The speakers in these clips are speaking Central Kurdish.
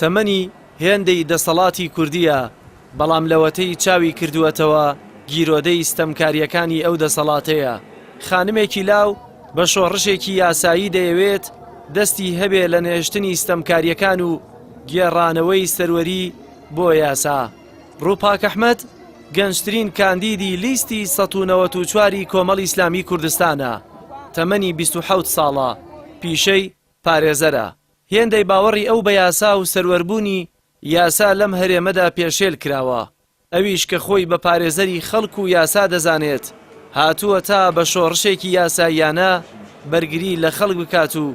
تەمەنی هێندەی دەسەڵاتی کوردییە، بەڵام لەوەتەی چاوی کردووەتەوە گیرۆدەی ستەمکارییەکانی ئەو دەسەڵاتەیە. خانمێکی لاو بە شۆڕشێکی یاسایی دەیەوێت دەستی هەبێ لە نەهێشتنی ستەمکارییەکان و گێڕانەوەی سەروەری بۆ یاسا. ڕووپاک ئەحمەد گەنجترین کاندیدی لیستی 194 ی کۆمەڵی ئیسلامی کوردستانە، تەمەنی 27 ساڵە، پیشەی پارێزەرە. هێندەی باوەڕی ئەو بە یاسا و سەروەربوونی یاسا لەم هەرێمەدا پێشێل کراوە، ئەویش کە خۆی بە پارێزەری خەڵک و یاسا دەزانێت، هاتووە تا بە شۆڕشێکی یاساییانە بەرگری لە خەڵک بکات و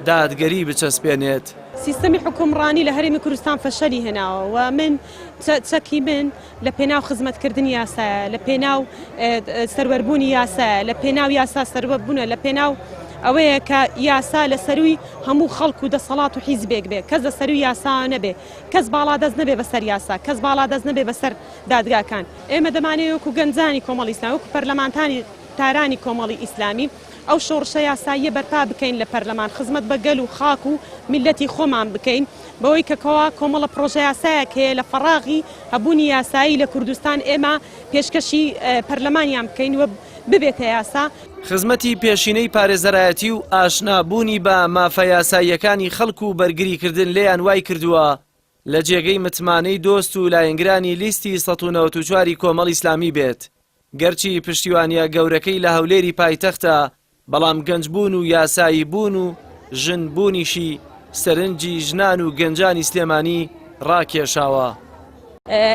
دادگەری بچەسپێنێت. سیستەمی حوکمڕانی لە هەرێمی کوردستان فەشەلی هێناوە و من چەکی من لە پێناو خزمەتکردنی یاسایە، لە پێناو سەروەربوونی یاسایە، لە پێناو یاسا سەروەربوونە، لە پێناو ئەوەیە کە یاسا لە سەرووی هەموو خەڵک و دەسەڵات و حیزبێک بێ، کەس لە سەرووی یاساوە نەبێ، کەس باڵادەست نەبێ بەسەر یاسا، کەس باڵادەست نەبێ بەسەر دادگاکان. ئێمە دەمانەوێ وەکوو گەنجانی کۆمەڵی ئیسلامی، وەکوو پەرلەمانتانی تارانی کۆمەڵی ئیسلامی ئەو شۆڕشە یاساییە بەرپا بکەین لە پەرلەمان، خزمەت بە گەل و خاک و میللەتی خۆمان بکەین، بەوەی کە کەوا کۆمەڵە پڕۆژەیاسایەک هەیە لە فەڕاغی هەبوونی یاسایی لە کوردستان ئێمە پێشکەشی پەرلەمانیان بکەین و ببێتە یاسا. خزمەتی پێشینەی پارێزەرایەتی و ئاشنا بوونی بە مافە یاساییەکانی خەڵک و بەرگری کردن لێیان وای کردووە لە جێگەی متمانەی دۆست و لایەنگرانی لیستی 194 ی کۆمەڵی ئیسلامی بێت. گەرچی پشتیوانییە گەورەکەی لە هەولێری پایتەختە، بەڵام گەنج بوون و یاسایی بوون و ژن بوونیشی سەرنجی ژنان و گەنجانی سلێمانی ڕاکێشاوە.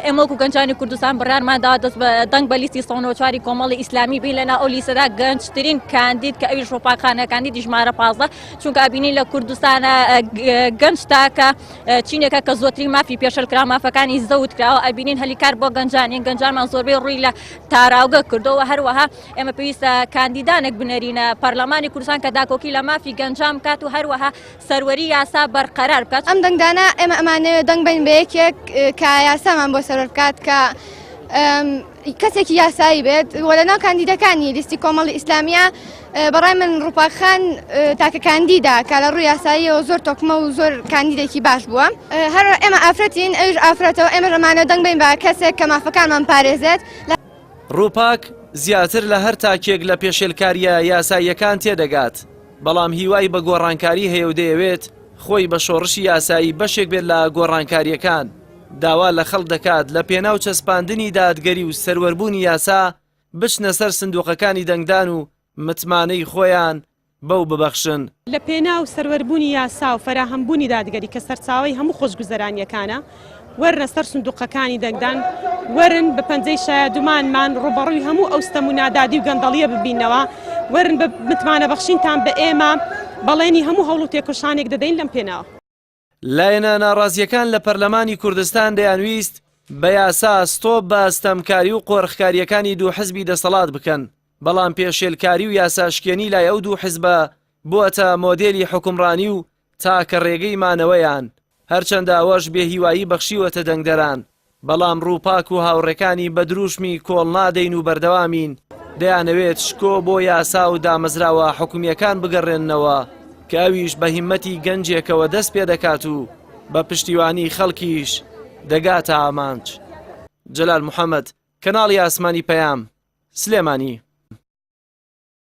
ئێمە وەکو گەنجانی کوردستان بڕیارمان دا دەست بە دەنگ بە لیستی 194 ی کۆمەڵی ئیسلامی بین لەناو ئەو لیستەدا گەنجترین کاندید کە ئەویش ڕۆپاکخانە کاندیدی ژمارە 15 چونکە ئەبینین لە کوردستانە گەنج تاکە چینێکە کە زۆرترین مافی پێشل کرا مافەکانی زەوت کراوە ئەبینین هەلی کار بۆ گەنجانین گەنجانمان زۆربەی ڕووی لە تاراوگە کردەوە هەروەها ئێمە پێویستە کاندیدانێک بنێرینە پەرلەمانی کوردستان کە داکۆکی لە مافی گەنجان بکات و هەروەها سەروەری یاسا بەرقەرار بکات. ئەم دەنگدانە ئێمە ئەمانەوێت دەنگ بەین بە یەکێک کە یاسامان بۆ سەروەر بکات کە کەسێکی یاسایی بێت و لەناو کاندیدەکانی لیستی کۆمەڵی ئیسلامیە بەڕای من ڕوپاک خان تاکە کاندیدا کە لە ڕووی یاساییەوە زۆر تۆکمە و زۆر کاندیدێکی باش بووە هەر ئێمە ئافرەتین ئەویش ئافرەتەوە ئێمە ئەمانەوێت دەنگ بەین بە کەسێک کە مافەکانمان پارێزێت. ڕووپاک زیاتر لە هەر تاکێک لە پێشێلکارییە یاساییەکان تێدەگات، بەڵام هیوای بە گۆڕانکاری هەیە و دەیەوێت خۆی بە شۆڕشی یاسایی بەشێک بێت لە گۆڕانکارییەکان، داوا لە خەڵک دەکات لە پێناو چەسپاندنی دادگەری و سەروەربوونی یاسا بچنە سەر سندوقەکانی دەنگدان و متمانەی خۆیان بەو ببەخشن. لە پێناو سەروەربوونی یاسا و فەراهەمبوونی دادگەری کە سەرچاوەی هەموو خۆشگوزەرانییەکانە، وەرنە سەر سندوقەکانی دەنگدان، وەرن بە پەنجەی شایەدومانمان ڕووبەڕووی هەموو ئەو ستەم و نادادی و گەندەڵییە ببینەوە، وەرن بە متمانەبەخشینتان بە ئێمە بەڵێنی هەموو هەوڵ و تێکۆشانێک دەدەین لەم پێناوە. لایەنە ناڕازییەکان لە پەرلەمانی کوردستان دەیانویست بە یاسا ستۆپ بە ستەمکاری و قۆرخکارییەکانی دوو حزبی دەسەڵات بکەن، بەڵام پێشێلکاری و یاساشکێنی لای ئەو دوو حزبە بووەتە مۆدێلی حوکمڕانی و تاکە ڕێگەی مانەوەیان، هەرچەندە ئەوەش بێهیوایی بەخشیوەتە دەنگدەران، بەڵام ڕووپاک و هاوڕێکانی بە درووشمی کۆڵ نادەین و بەردەوامین، دەیانەوێت شکۆ بۆ یاسا و دامەزراوە حکومییەکان بگەڕێننەوە کە ئەویش بە هیممەتی گەنجێکەوە دەست پێدەکات و بە پشتیوانی خەڵکیش دەگاتە ئامانج. جەلال محەمەد، کەناڵی ئاسمانی پەیام، سلێمانی.